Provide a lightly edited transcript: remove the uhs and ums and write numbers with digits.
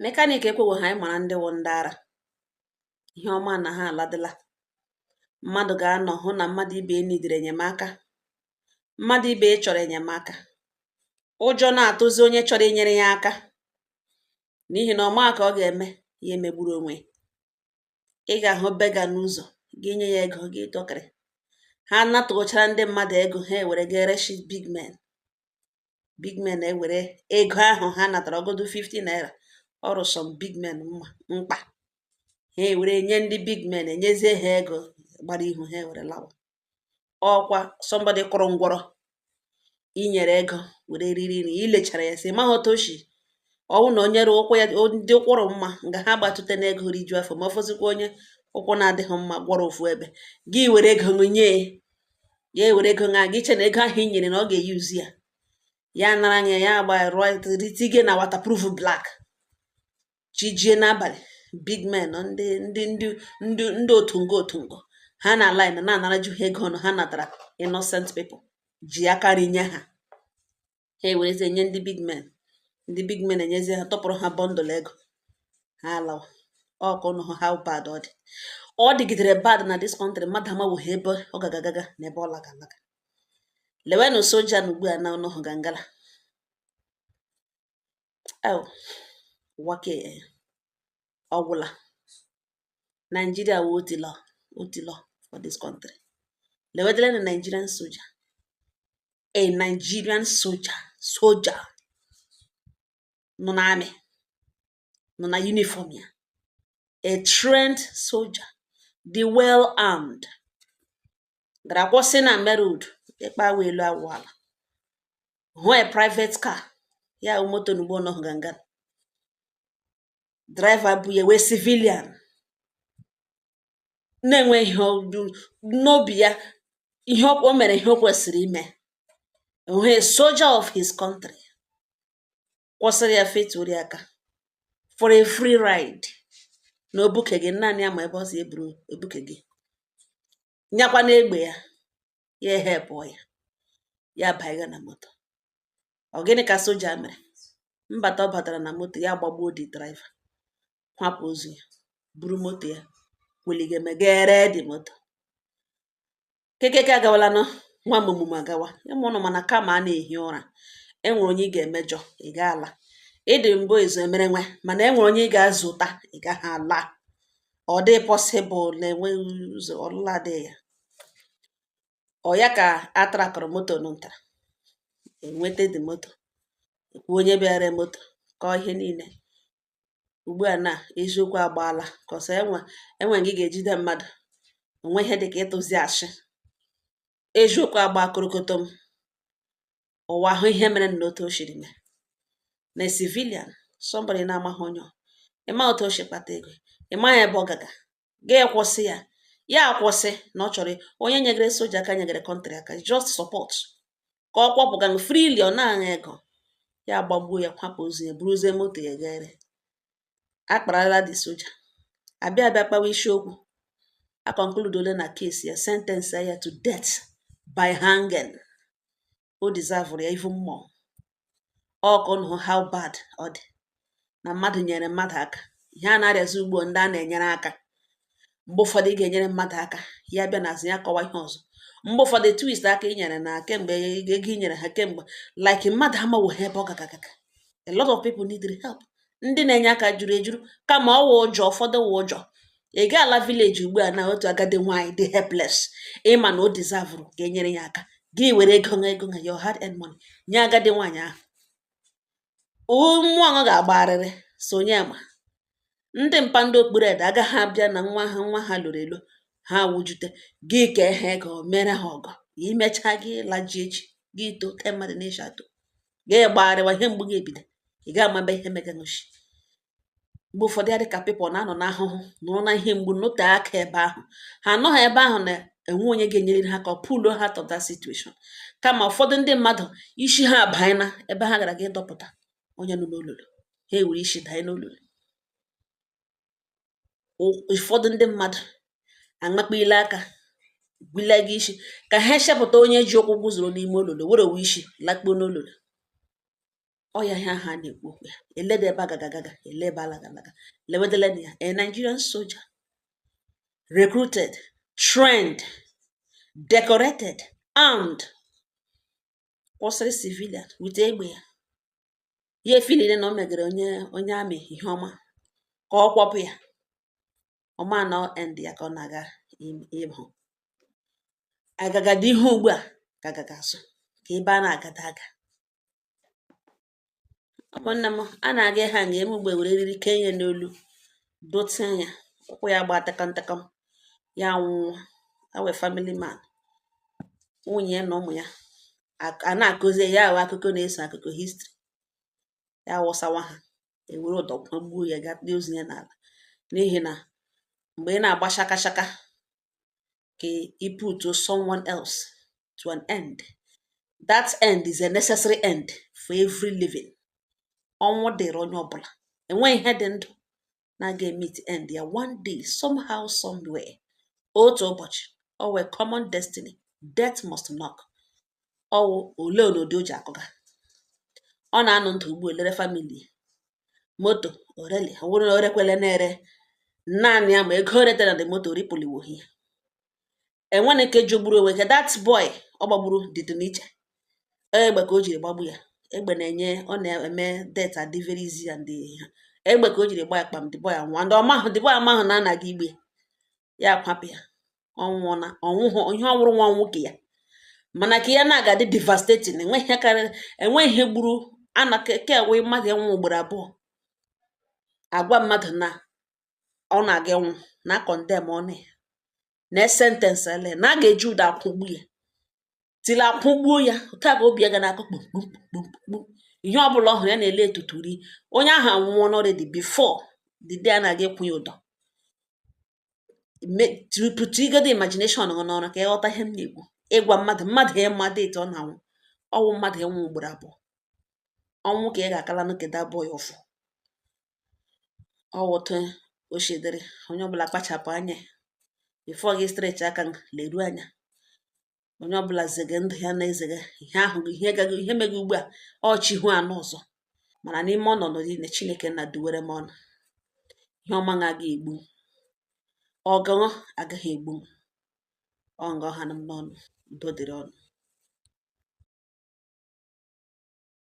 Mechanic ekwewo ha ịmara ndị wụ ndị ara. Ihe ọma na ha aladịla. Mmadụ ga-anọ hụ na mmadụ ibe nidere enyemaka, mmadụ ibe chọrọ enyemaka. Ụjọ na-atụzi onye chọrọ inyere ya aka, n'ihi na ọma ka ọ ga-eme ya emegburu onwe. Ị ga-ahụ beggar n'ụzọ, gị nye ya ego, gị tọkịrị. Ha natụchara ndị mmadụ ego, ha ewere ga reshi big men. Big men ewere ego ahụ ha natara, ọgọdụ 50 naira ọrụ some big men mma mkpa, ha ewere nye ndị big men, enyezie ha ego gbara ihu, ha ewere lawa. Ọkwa somebody kụrụ ngwọrọ inyere ego were riri nri, ilechara ya sị maghị otu o si ọwụ na onye ụkwụ ya ndị ụkwụrụ mma nga ha gbatute n'ego rijuo afọ, ma ọ fọzikwa onye ụkwụ na-adịghị mma gwọrọ ofu ebe, gị were ego nye ya, ewere ego ṅa gị, che na ego ahụ i nyere na ọ ga-eyuzu ya, ya nara anya ya agba rụọ ritige na waterproof black. Chijie n'abalị, big men, ndị ndị ndị ndị ndị otu ngo ha na line na-anaraju ha ego ha natara innocent people ji aka rinye ha, ha ewerezie nye ndị big men. Ndị big men enyezie ha, tọpụrụ ha bundle ego, ha alawa. Ọ ka ụnụ hụ how bad ọ dị. Ọ dịgidere bad na this country. Mmadụ amawụghị ebe ọ gagagaga na ebe ọ laga alaga. Lewenụ soja na ugbu a na ụnụ hụ gangala. Oh, wake ọgwụla. Nigeria wụ otilo otilo for this country. Lewedele na Nigerian soldier, a Nigerian soldier nọ na army, nọ na uniform ya, a trained soldier, the well armed, gara kwụsị na main road ịkpa awa elu awụ ala, hụ a private car ya wụ moto n'ugbo nọ ganga. Driver bụ ya wee civilian na-enwe ihe n'obi ya, ihe o mere, ihe o kwesịrị ime. Hụ a soldier of his country kwụsịrị ya, fetuoro ya aka for a free ride na obuke gị naanị ya, ma ebe ọ si eburu ebuke gị nyakwa n'egbe ya, ya ehepụọ ya, ya banye na moto. Ọ gịnị ka soja mere? Mbata ọ batara na moto ya, gbagbuo the driver, kwapụ ozu ya, buru moto ya welige megere dị moto. Kekeke agawala nụ nwa mụmụmụ agawa ịmụ ụnụ. Mana kama a na-ehi ụra, enwere onye ị ga-emejọ, ị ga-ala ịdị mbụ ezu emere nwe, mana enwere onye ị ga-azụta, ị gaghị ala. Ọ dị possible na enweghị ụzọ ọlụla adịghị ya. Ọ ya ka a trakọrọ moto nụntara enweta dị moto, ekwu onye bịara moto kọọ ihe niile. Ugbu a na eziokwu agbaala kọsọ enwe enwe gị ga-ejide mmadụ onwe ihe dịka ịtụzi ashị. Eziokwu agba korokotom, ụwa ahụ ihe mere na otu o shiri mee na civilian, somebody na-amaghị onye ọ ịma otu o si kpata ego, ịmaghị ebe ọ gaga, gị kwụsị ya, ya akwụsị na ọ chọrọ onye nyegere soja aka, nyegere country aka, just support ka ọ kwọpụga freely, ọ na-aṅa ego ya, gbagbuo ya, kwapụ ozu ya, buruzie moto ya gere. Akparala the soja, abịa abịa kpawa isiokwu, a conclude ole na case ya, sentence ya to death by hanging. O deserve ya even more. Ọ ka ụnụ hụ how bad ọ dị na mmadụ nyere mmadụ aka. Ihe a na-arịazi ugbo, ndị a na-enyere aka, mgbe ụfọdụ ị ga-enyere mmadụ aka, ya bịa n'azụ ya kọwa ihe ọzọ. Mgbe ụfọdụ twist aka i nyere na kemgbe ego i nyere ha kemgbe, like mmadụ amawoghị ebe ọ gagagaga. A lot of people need help. Ndị na-enye aka juru ejuru, kama ọ wụ ụjọ, ụfọdụ wụ ụjọ. Ị ga-ala village ugbu a na otu agadi nwaanyị dị helpless, ịma na o deserve ka e nyere ya aka, gị were ego ego na your hard earned money nye agadi nwaanyị ahụ, mmụọ ọ ga-agbagharịrị. So onye ma ndị mpa, ndị okpuru ede agaghị abịa na nwa ha, nwa ha lụrụ elo, ha wujute gị kee ha ego, mere ha ọgọ. Imechaa gị laji echi, gị too te mmadụ na-eshi atọ, gị gbagharịwa, ihe mgbu gị ebido, ị ga-amabe ihe meganoshi. Mgbe ụfọdụ ya dị ka people na-anọ n'ahụhụ, nọrọ na ihe mgbu, nọte aka ebe ahụ ha anọghị, ebe ahụ na-enwe onye ga-enyere ha ka ọ pull ha out of that situation. Kama ụfọdụ ndị mmadụ isi ha abanye ebe ha gara ga ịdọpụta onye nọ n'olulu, ha ewere isi danye n'olulu. Ụfọdụ ndị mmadụ amakpile aka gwile gị isi ka ha echepụta onye ji ụkwụ guzoro n'ime olulu, were owe isi lakpuo n'olulu. Ọ ya ihe ahụ a na-ekwu okwu ya. Eleda ebe agaga agaga, ele ebe alaga alaga. Lewedele ya, a Nigerian soldier, recruited, trained, decorated, armed, kwụsịrị civilian with egbe ya. Ya efilile na o megere onye amị ihe ọma ka ọ kwọpụ ya ọma na end ya ka ọ na-aga ịhụ agagada ihe ugbu a ka agaga azụ ka ebe a na-agada aga. Ụmụnne m, a na-aga ịha nga eme ugbo, were eriri kee ya n'olu, dotie ya, ụkwụ ya gba takam takam, ya nwụọ. Awe family man, nwunye ya na ụmụ ya a na-akụzi ya ahụ akụkọ na-eso akụkọ history ya wụsawa ha, ewere ụdọ gbuo ya, ga tee ozu ya n'ala. N'ihi na mgbe ị na-agba shaka shaka ka ị put someone else to an end, that end is a necessary end for every living. Ọnwụ dịrị onye ọbụla. Enweghị ihe dị ndụ na-aga meet end ya one day, somehow, somewhere, otu ụbọchị. Ọ wee common destiny, death must knock. Ọwụ ole onodo o ji akụga. Ọ na-anọ ndụ ugbu elere family moto orele, ọ bụrụ na o rekwele na-ere naanị ya, ma ego o retara na moto ripụliwo ya. Enwere nke jogburu onwe ke that boy ọ gbagburu dịtụ n'iche. Egbe ka o jiri gbagbu ya. Egbe na-enye, ọ na-eme death adị very easy, and egbe ka o jiri gba ya kpam. The boy anwụọ, and ọmahụ the boy amahụ na anaghị igbe ya akwapụ ya. Ọ nwụọna ọnwụhụ ihe ọ nwụrụ nwa nwoke ya, mana ka ya na-aga dị devastating. Enweghị ihe karịrị, enweghị ihe gburu ana ke ewe mmadụ ịnwụ ugboro abụọ. Agwa mmadụ na ọ na-aga ịnwụ na condemn ọ na na sentence ele na a ga-eji ụda akwụgbu ya tili akwụgbuo ya. Otu a ka obi ya ga na-akụ kpum kpum kpum kpum. Ihe ọbụla ọ hụrụ ya na-ele etuturi onye ahụ anwụọ already before the day a na-aga ịkwụ ya ụdọ. Pụtụigodo imagination gị n'ọrụ ka ịghọta ihe m na-ekwu. Ịgwa mmadụ ịma date ọ na-anwụ, ọwụ mmadụ ịnwụ ugboro abụọ. Ọnwụ ka ị ga-akala nkeda abụọ ya ụfụ. Ọwụ otu o shedịrị. Onye ọbụla kpachapụ anya before gị stretch aka leruo anya. Onye ọbụla zege ndụ ya na-ezege ihe ahụ, ihe gago, ihe mege ugbu a ọchị ihu anọ ọzọ. Mana n'ime ọnọdụ niile, Chineke na duwere m ọnụ ihe ọma ga-aga egbu ọgụ agaghị egbu m. Ọ nga ọha m n'ọnụ. Udo dịrị ọnụ.